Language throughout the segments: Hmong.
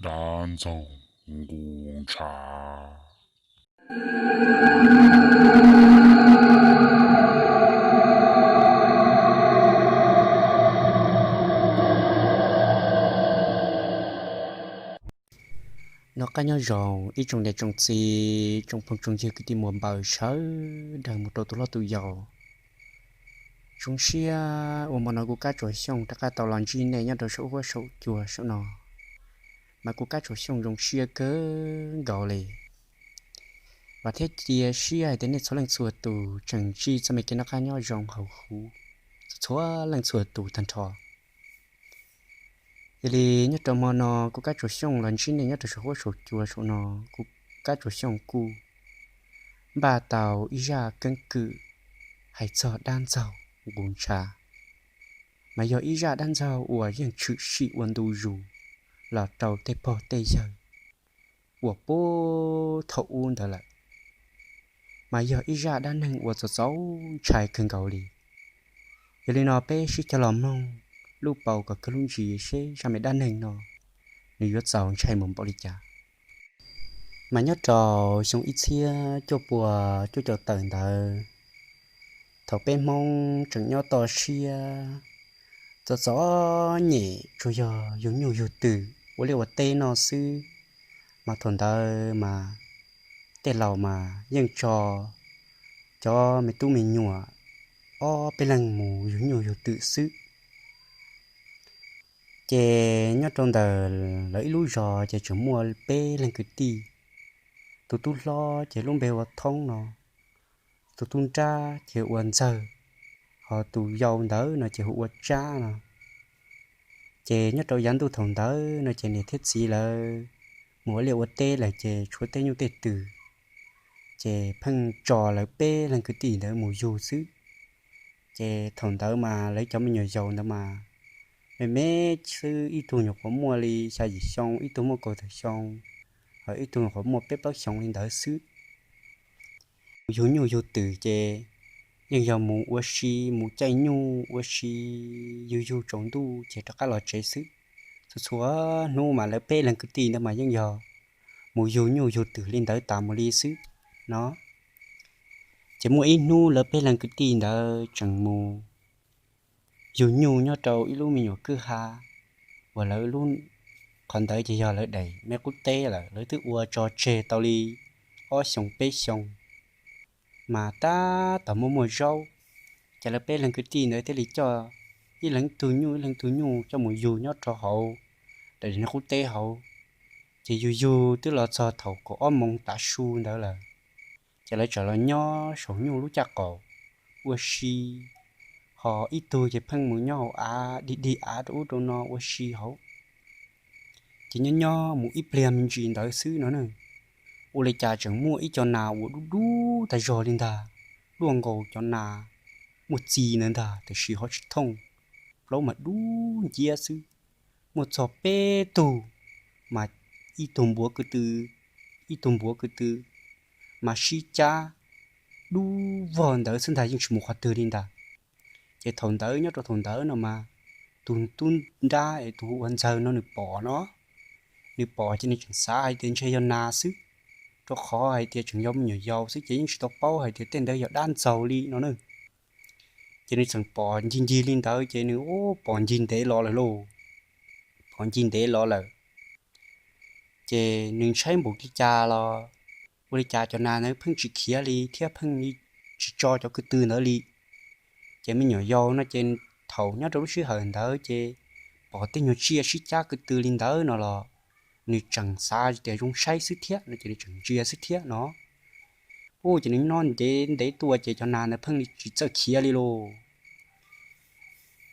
Dab ntxaug nqus ntshav. Noj qab nyob zoo ib tsoom niam tsoom txiv, tsoom phooj tsoom ywg kwv tij muam npaws sawv daws mus rau tus hlob tus yau. Zoo siab uas hmo no kuv Kab Tsuas Xyooj rov qab tau los ntsib nej nyob rau saum huab saum cua saum no, mas kuv Kab Tsuas Xyooj zoo siab kawg nkaus li. Vam thiab cia siab hais tias nej txhua leej txhua tus tseem ntsib txoj me kev noj qab nyob zoo hauv huv txhua txhua leej txhua tus tag nrho. Yog li nyob rau hmo no kuv Kab Tsuas Xyooj los ntsib nej nyob rau saum huab saum cua saum no, kuv Kab Tsuas Xyooj kuj npaj tau ib zaj keeb kwm hais txog dab ntxaug nqus ntshav, mas yog ib zaj dab ntxaug uas yeej tshwm sim ua ntu zus los rau tej pog tej yawg uas puag thaum ub ntawd lawm, mas yog ib zaj dab neeg uas txaus txaus ntshai kawg nkaus li. Yog li no peb sib cog los mloog lub paus kom kawg lub ntsis seb zaj me dab neeg no nws yuav txaus ntshai mus npaum li cas. Mas nyob rau xyoo ib txhiab cuaj pua cuaj caum tawm ntawd, thaum peb Hmoob tseem nyob toj siab, txom txom nyem tsuas yog yug nyuj yug twm ua liaj ua teb noj xwb, mas thaum ntawd mas tej laus mas yeej tso cov me tub me nyuam ob peb leeg mus yug nyuj yug twm xwb. Ces nyob rau ntawm lawv ib lub zos ces tseem muaj peb leeg kwv tij. Tus tub hlob ces lub npe ua Thoob no, tus tub nrab ces ua Ntxawg, ho tus yau ntawd no ces hu ua Tsab no. Ces nyob rau yav ntuj thaum ntawd no ces niam thiab txiv lawv mus ua liaj ua teb lawm ces tshuav tej nyuj tej twm, ces pheej tso lawv peb leeg kwv tij ntawd mus yug xwb. Ces thaum ntawd mas lawv cov me nyuam yaus ntawd mas me me xwb, ib tug nyuam qhuav muaj li xya yim xyoo, ib tug muaj kaum tawm xyoo, ho ib tug nyuam qhuav muaj peb plaub xyoos li ntawd xwb. Mus yug nyuj yug twm ces yeej yog mus ua si, mus caij nyuj ua si, yug yug tsaus ntuj ces rov qab los tsev xwb. Txhua txhua hnub mas lawv peb leeg kwv tij ntawd mas yeej yog mus yug nyuj yug twm li ntawd tas mus li xwb no. Ces muaj ib hnub lawv peb leeg kwv tij ntawd tseem mus yug nyuj nyob rau ib lub me nyuam kwj ha uas lawv lub, qhov ntawd ces yog lawv daim me qub teb lawm, lawv twb ua tso tseg tau li ob xyoos peb xyoos, mas tab tom muaj muaj zaub. Ces lawv peb leeg kwv tij ntawd thiaj li coj ib leeg tug nyuj ib leeg tug nyuj coj mus yug nyob rau hauv daim niag qub teb hauv. Ces yug yug twb los txog thaum kaum ob moos tav su ntawd lawm, ces lawv txawm los nyob saum nyuj lub caj qaum ua si, ho ib tug ces pheej mus nyob hauv av dig dig av rau ub rau no ua si hauv. Ces nyob nyob mus ib pliag me ntsis ntawd xwb no ne, ua li cas tseem muaj ib co nas uas dub dub tag zog li ntag, luaj nkaus cov nas muaj txiv ntawd ntag tiam sis ho tsis thooj, plaub mas dub nciab xwb. Muaj txog peb tug, mas ib tug npuav ko tw, ib tug npuav ko tw, mas sib cab dub vog ntawd xwb ntag, yeej tsis mus qhov twg li ntag. Ces thaum ntawd, nyob rau thaum ntawd no mas tus tub nrab es tus hu ua Ntxawg no nws pom no, nws pom ces nws tseem xav hais tias ntshe yog nas xwb, rau qhov hais tias tseem yog me nyuam yaus xwb ces yeej tsis tau paub hais tias tej ntawd yog dab ntxaug li no na. Ces nws txawm pom ncig ncig li ntawd ces nws pom ncig ntev los lawm lauj, pom ncig ntev los lawm. Ces nws ntshai npaum li cas los ua li cas cov nas ntawd pheej tsis khiav li thiab pheej tsis tso cov ko tw ntawd li. Ces me nyuam yaus no ces thaum nyob rau lub sij hawm ntawd ces pom tej nyuag tsiaj sib cab ko tw li ntawd no los nws tseem xav tias zoo saib xwb thiab no ces nws tseem ntsia xwb thiab no. Ua ces nws nyob ntev ntev tuaj ces cov nas ntawd pheej li tsis txawj khiav li lauj.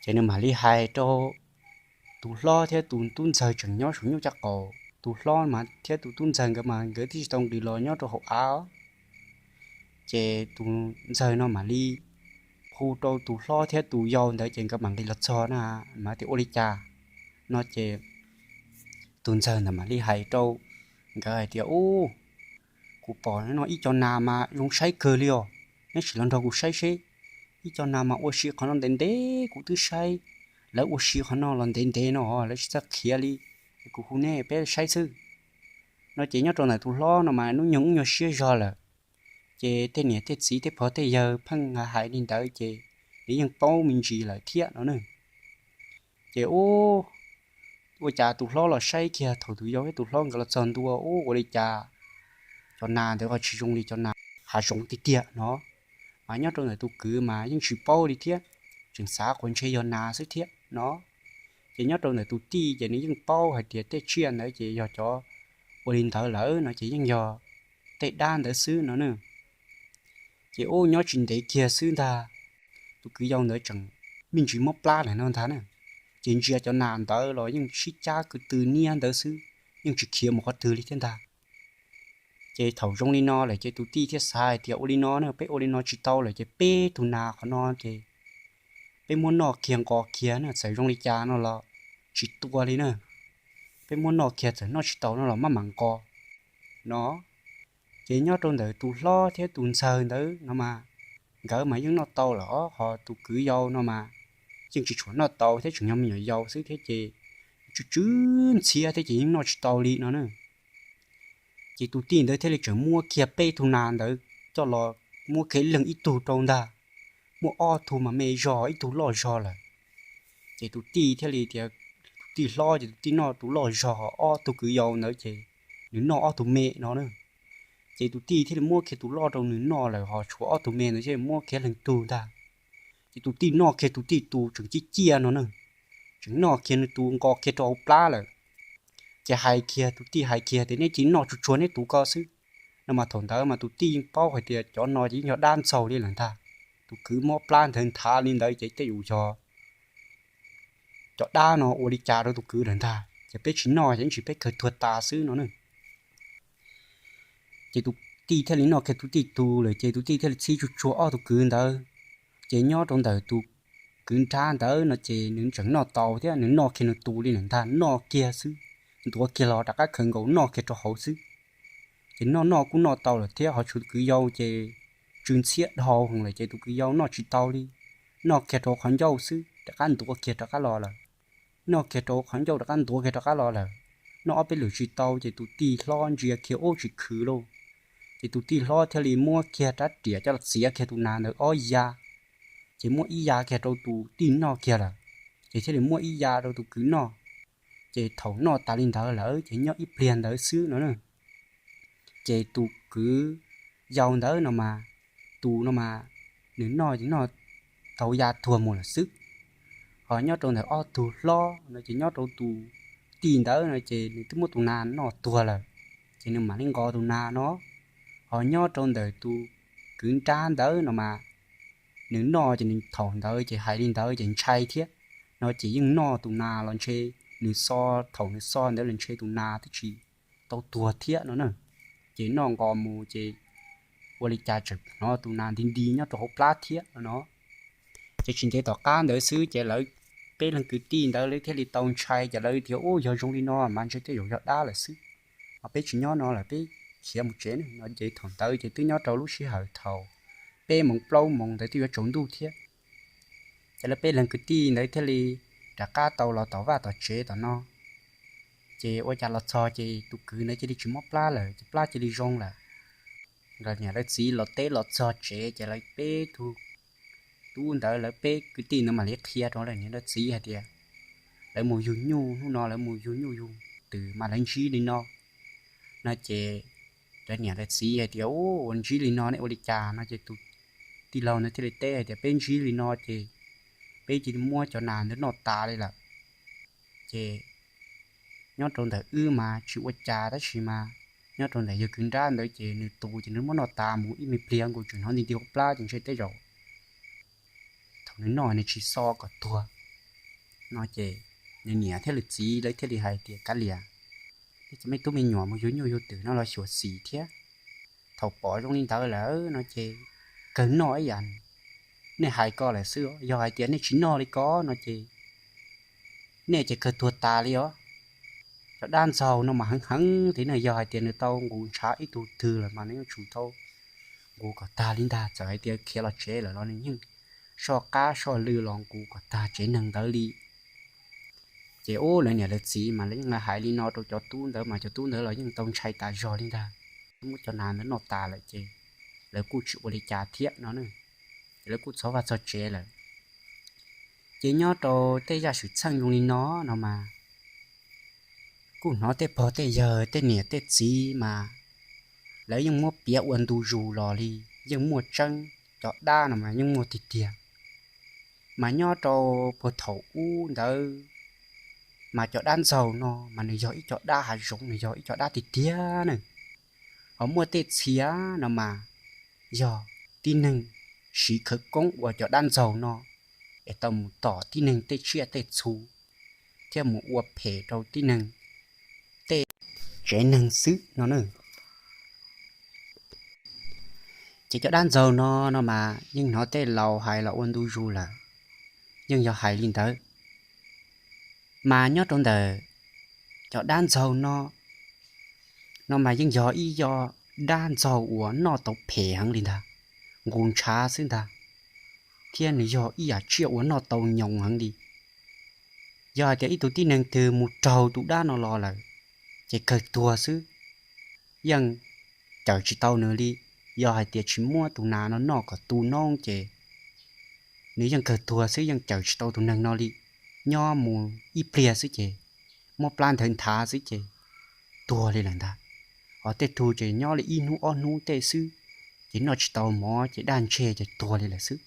Ces nws mam li hais rau tus hlob thiab tus tub Ntxawg tseem nyob saum nyuj caj qaum. Tus hlob mas thiab tus tub Ntxawg nkawd mas nkawd twb tsis tau nqis los nyob rau hauv av. Ces tus Ntxawg no mam li hu rau tus hlob thiab tus yau ntawd ces nkawd mam nqis los txog na, mas tias ua li cas no ces tus Ntxawg ntawd mam li hais rau nkawd hais tias, Ub, kuv pom no ib co nas mas zoo saib kawg li os, neb sim los nrog kuv saib seb. Ib co nas mas ua si qhov no ntev ntev, kuv twb saib lawv ua si qhov no los ntev ntev no lawv tsis txawj khiav li. kuv hu neb peb saib xwb. No ces nyob rau ntawm tus hlob no mas hnub nyoog ub nyuag siab zog lawm, ces tej niam tej txiv tej pog tej yawg pheej hais li ntawd ces nws yeej paub me ntsis lawm thiab no ne. Ces ub, ua cas tus hlob los saib kiag thaum tus yau thiab tus hlob nkawd los txog ntua ub ua li cas cov nas ntawd ho tsis zoo li cov nas hav zoov tiag tiag no. Mas nyob rau ntawm tus kwv mas yeej tsis paub li thiab, tseem xav qhuav ntshe yog nas xwb thiab no. Ces nyob rau ntawm tus tij ces nws yeej paub hais tias tej tsiaj ntawd ces yog cov ua li ntawd lawm no ces yeej yog tej dab ntawd xwb no ne. Ces ub nyob tsis ntev kiag xwb ntag, tus kwv yau ntawd tseem me ntsis mob plab lawm no ntag na. Ces ntsia cov nas ntawd los yeej sib cab kwv tw niab ntawd xwb, yeej tsis khiav mus qhov twg li thiab ntag. Ces thaum zoo li no lawm ces tus tij thiaj xav hais tias ua li no na, peb ua li no tsis tau lawm ces peb tug nas qhov no ces peb muab noj kiag nqos kiag na, txawm zoo li cas no los tsis tua li na. Peb muab noj kiag txawm noj tsis tau no los maj mam nqos no. Ces nyob rau ntawm tus hlob thiab tus ntxawg ntawd no mas nkawd mas yeej noj tau lawm os, ho tus kwv yau no mas yeej tsis tshua noj tau thiab, tseem yog me nyuam yaus xwb thiab ces tsw tsw ntxhiab thiab ces yeej noj tsis tau li no na. Ces tus tij ntawd thiaj li tseem muab kiag peb tug nas ntawd coj los muab kiag ib leeg ib tug rau ntag. Muaj ob tug mas me zog ib tug loj zog lawm. Ces tus tij thiaj li tias, tus tij hlob ces tus tij noj tus loj zog, ob tug kwv yau ntawd ces nws noj ob tug me no na. Ces tus tij thiaj li muab kiag tus loj rau nws noj lawm, ho tshuav ob tug me ntawd thiaj muab kiag leej tug ntag. Ces tus tij noj kiag tus tij tus tseem ciaj ciaj no na, tseem noj kiag nws tus nqos kiag rau hauv plab lawm. Ces hais kiag, tus tij hais kiag tias neb cia li noj tsuag tsuag neb tus ko xwb no mas thaum ntawd mas tus tij yeej paub hais tias cov no ces yeej yog dab ntxaug li lawm ntag. Tus kwv mob plab ntawd nthav li ntawd ces tej zaum yog cov dab no ua li cas rau tus kwv lawm ntag, ces peb tsis noj ces ib tsam peb kawg tuag tas xwb no na. Ces tus tij thiaj li noj kiag tus tij tus lawm, ces tus tij thiaj li txhib tsuag tsuag ob tug kwv ntawd. Ces nyob rau ntawm tus kwv nrab ntawd no ces nws tseem noj tau thiab, nws noj kiag nws tus li lawm ntag, noj kiag xwb, ntuav kiag los rov qab khaws nkaus noj kiag rau hauv xwb. Ces noj noj kuj noj tau lawm thiab, ho tshuav tus kwv yau ces tsw ntxhiab dhau heev lawm ces tus kwv yau noj tsis tau li, noj kiag rau qhov ncauj xwb rov qab ntuav kiag rov qab los lawm, noj kiag rau qhov ncauj rov qab ntuav kiag rov qab los lawm. Noj ob peb lwm tsis tau ces tus tij hlob ntsia kiag ub tsis khwv lauj. Ces tus tij hlob thiaj li muab kiag rab riam coj los txiav kiag tus nas ntawd ob ya, ces muab ib ya kiag rau tus tij noj kiag lawm, ces thiaj li muab ib ya rau tus kwv noj. Ces thaum noj tas li ntawd lawm ces nyob ib pliag ntawd xwb no na, ces tus kwv yau ntawd no mas, tus no mas nws noj ces noj tau ya tuag mus lawm xwb. Ho nyob rau ntawm ob tug hlob no ces nyob rau tus tij ntawd no ces nws twb muab tus nas noj tuag lawm, ces nws mam li nqos tus nas no. Ho nyob rau ntawm tus kwv nrab ntawd no mas, nws noj ces nws thaum ntawd ces hais li ntawd ces ntshai thiab no ces yeej noj tus nas los ntshe nws xo, thaum nws xo ntawd los ntshe tus nas twb tsis tau tuag thiab no na. Ces noj nqos mus ces ua li cas tseem hnov tus nas nti nti nyob rau hauv plab thiab no no. Ces tsis ntev tom qab ntawd xwb ces lawv peb leeg kwv tij ntawd lawv thiaj li tau ntshai ces lawv tias ub yog zoo li no mas ntshe tej zaum yog dab lawm xwb, ho peb tsis nyob no lawm peb khiav mus tsev no. Ces thaum ntawd ces twb nyob rau lub sij hawm thaum peb moos plaub moos ntawd twb yuav tsaus ntuj thiab. Ces lawv peb leeg kwv tij ntawd thiaj li rov qab tau los tom vaj tom tsev tom no. Ces ua cas los txog ces tus kwv ntawd cia li tsis mob plab lawm, ces plab cia li zoo lawm. Lawv niam lawv txiv los teb los txog tsev ces lawv peb tug tub ntawd lawv peb kwv tij ntawd mam li qhia rau lawv niam lawv txiv hais tias lawv mus yug nyuj, hnub no lawv mus yug nyuj yug twm mas lawv ntsib li no no ces lawv niam lawv txiv hais tias ua ntsib li no nej ua li cas no ces tus tij laug ntawd thiaj li teb hais tias peb ntsib li no ces peb cia li muab cov nas ntawd noj tas li lawm. Ces nyob rau ntawm wb mas tsis ua cas tab sis mas nyob rau ntawm yawg kwv nrab ntawd ces nws tus ces nws muab noj tas mus ib me pliag nkaus tseem hnov nti nti hauv plab ces ntshe tej zaum thaum nws noj nws tsis xo kom tuag no ces nws niam thiab nws txiv lawv thiaj li hais tias kav liam, nej cov me tub me nyuam mus yug nyuj yug twm no los xyuam xim thiab. Thaum pom zoo li ntawd lawm no ces kawg noj ib yam nej hais ko lawm xwb, yog hais tias nej tsis noj li ko no ces nej ces kawg tuag tas li os. Cov dab ntxaug no mas heev heev thiab na, yog hais tias nws tau nqus ntshav ib tug twg lawm mas nws yuav tsum tau nqus kom tag li ntag, txawm hais tias khiav los tsev lawm los nws yeej soj qab soj lw los nqus kom tag tsev neeg ntawd li. Ces ub, lawv niam lawv txiv mas lawv yeej hais li no rau cov tub ntawd mas cov tub ntawd los yeej tau ntshai tas zog li ntag. Muab cov nas ntawd noj tas lawm ces lawv kuj tsis ua li cas thiab no, ces lawv kuj txhob vaj txog tsev lawm. Ces nyob rau tej yaj swm txheej zoo li no no mas kuj hnov tej pog tej yawg tej niam tej txiv mas lawv yeej muab piav ua ntu zus los li yeej muaj tseeb, cov dab no mas yeej muaj tiag tiag. Mas nyob rau puag thaum ub ntawd mas cov dab ntxaug no mas nws yog ib co dab hav zoov, nws yog ib co dab tiag tiag na. Ho muaj tej txhia no mas yog tib neeg siv khawv koob ua cov dab ntxaug no es tau mus tom tib neeg tej tsiaj tej txhu thiab mus ua phem rau tib neeg tej tsev neeg xwb no na. Ces cov dab ntxaug no no mas yeej hnov tej laus hais los ua ntu zus lawm, yeej yog hais li ntawd. Mas nyob rau ntawm cov dab ntxaug no no mas yeej yog ib co dab ntxaug uas noj tau phem heev li ntag, nqus ntshav xwb ntag, thiab nws yog ib yam tsiaj uas noj tau nyoos heev li. Yog hais tias ib tug tib neeg twg mus raug tus dab no los lawm ces kawg tuag xwb, yeej cawm tsis tau nws li. Yog hais tias tsis muab tus nas no noj kom tu noob ces nws yeej kawg tuag xwb, yeej cawm tsis tau tus neeg no li. Nyob mus ib pliag xwb ces muab plab nthawv nthav xwb ces tuag li lawm ntag. Ho tej tug ces nyob li ib hnub ob hnub tej xwb ces noj tsis tau mov ces daj ntseg ces tuag li lawm xwb.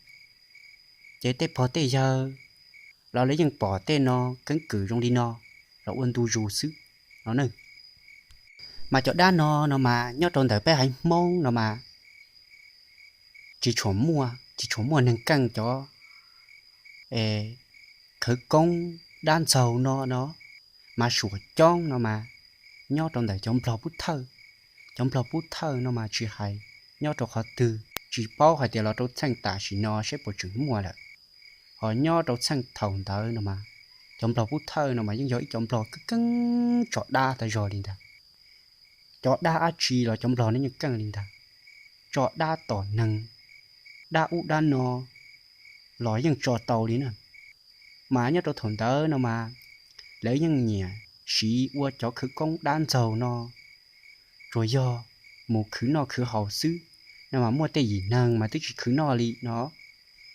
Ces tej pog tej yawg los lawv yeej pom tej no keeb kwm zoo li no los ua ntu zus xwb no na. Mas cov dab no no mas nyob rau ntawm peb haiv Hmoob no mas tsis tshua muaj, tsis tshua muaj neeg keej cov khawv koob dab ntxaug no no, mas suam coob no mas nyob rau ntawm cov Nplog Pub Thawj. Cov Nplog Pub Thawj no mas tsis hais nyob rau qhov twg, tsis paub hais tias los rau txheej tam sim no seb puas tseem muaj lawm. Ho nyob rau txheej thaum ntawd no mas cov Nplog Pub Thawj no mas yeej yog ib cov Nplog keeb keeb tso dab tas zog li ntag. Cov dab dab tsi los cov Nplog no yeej keej li ntag, tso dab tom neeg, dab ub dab no los yeej tso tau li na. Mas nyob rau thaum ntawd no mas lawv yeej nyiam siv ua cov khawv koob dab ntxaug no, tsuas yog mus khwv noj khwv haus xwb no mas muaj tej yim neeg mas twb tsis khwv noj li no,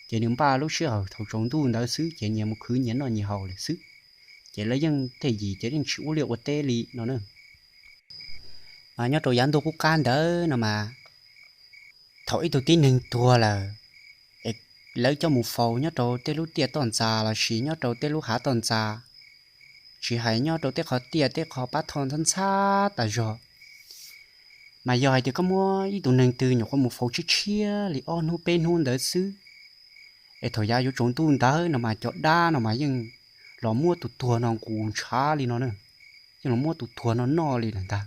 ces nws npaj lub sij hawm thaum tsaus ntuj ntawd xwb ces nyias mus khwv nyias noj nyias haus lawm xwb, ces lawv yeej tej yim ces yeej tsis ua liaj ua teb li no na. Mas nyob rau yav ntuj qub qab ntawd no mas thaum ib tug tib neeg tuag lawm es lawv coj mus faus nyob rau tej lub tiaj toj ntxas los sis nyob rau tej lub hav toj ntxas, tsis hais nyob rau tej qhov tiaj tej qhov pab thoj ntxhab ntxhab tas zog. Mas yog hais tias koj muab ib tug neeg twg nyuam qhuav mus faus tshiab tshiab li ob hnub peb hnub ntawd xwb, es thaum yav yuav tsaus ntuj ntawd no mas cov dab no mas yeej los muab tus tuag no nqus ntshav li no na, yeej los muab tus tuag no noj li lawm ntag.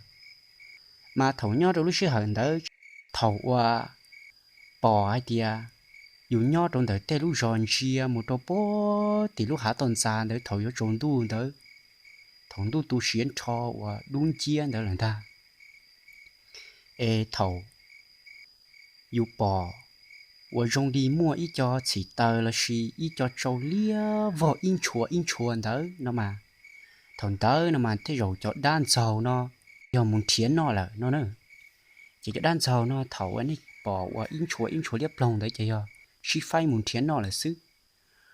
Mas thaum nyob rau lub sij hawm ntawd, thaum uas pom hais tias yus nyob rau ntawm tej lub zos ntsia mus rau puag tim lub hav toj ntxas ntawd thaum yuav tsaus ntuj ntawd, thaum ntuj tu siav nrho uas dub nciab ntawd lawm ntag, es thaum yus pom uas zoo li muaj ib co txhim taws los sis ib co tsau liab vog ib ntshua ib ntshua ntawd no mas, thaum ntawd no mas tej zaum cov dab ntxaug no yog mus nrhiav noj lawm no na. Ces cov dab ntxaug no thaum uas nej pom uas ib ntshua ib ntshua liab ploog ntawd ces yog sib faib mus nrhiav noj lawm xwb.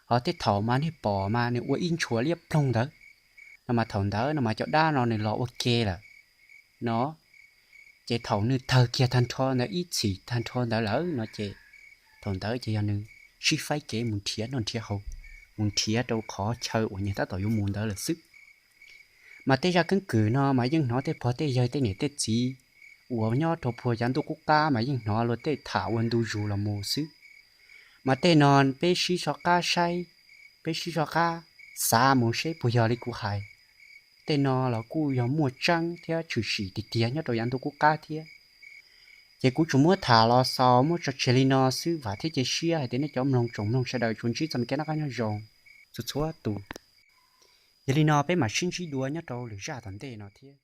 Ho tej thaum mas nej pom mas nws ua ib ntshua liab ploog ntawd no mas thaum ntawd no mas cov dab no nws los ua ke lawm no. Ces thaum nws tawg kiag tag nrho ntawd ib txhim tag nrho ntawd lawm no ces thaum ntawd ces yog nws sib faib kev mus nrhiav noj nrhiav haus, mus nrhiav rau qhov chaw uas nyias tab tom yuav mus ntawd lawm xwb. Mas tej zaj keeb kwm no mas yeej hnov tej pog tej yawg tej niam tej txiv uas nyob rau puag yav ntuj qub qab mas yeej hnov luag tej tham ua ntu zus los mus xwb. Mas tej no peb sib soj qab saib, peb sib soj qab xav mus seb puas yog li kuv hais. Tej no los kuj yog muaj tseeb thiab tshwm sim tiag tiag nyob rau yav ntuj qub qab thiab. Ces kuv tsuas muab tham los xaus muab tso tseg li no xwb, vam thiab cia siab hais tias nej cov mloog tsoom mloog sawv daws tsuas ntsib txoj me kev noj qab nyob zoo txhua txhua tus. Yog li no peb mam sib ntsib dua nyob rau lwm zaj tom ntej no thiab.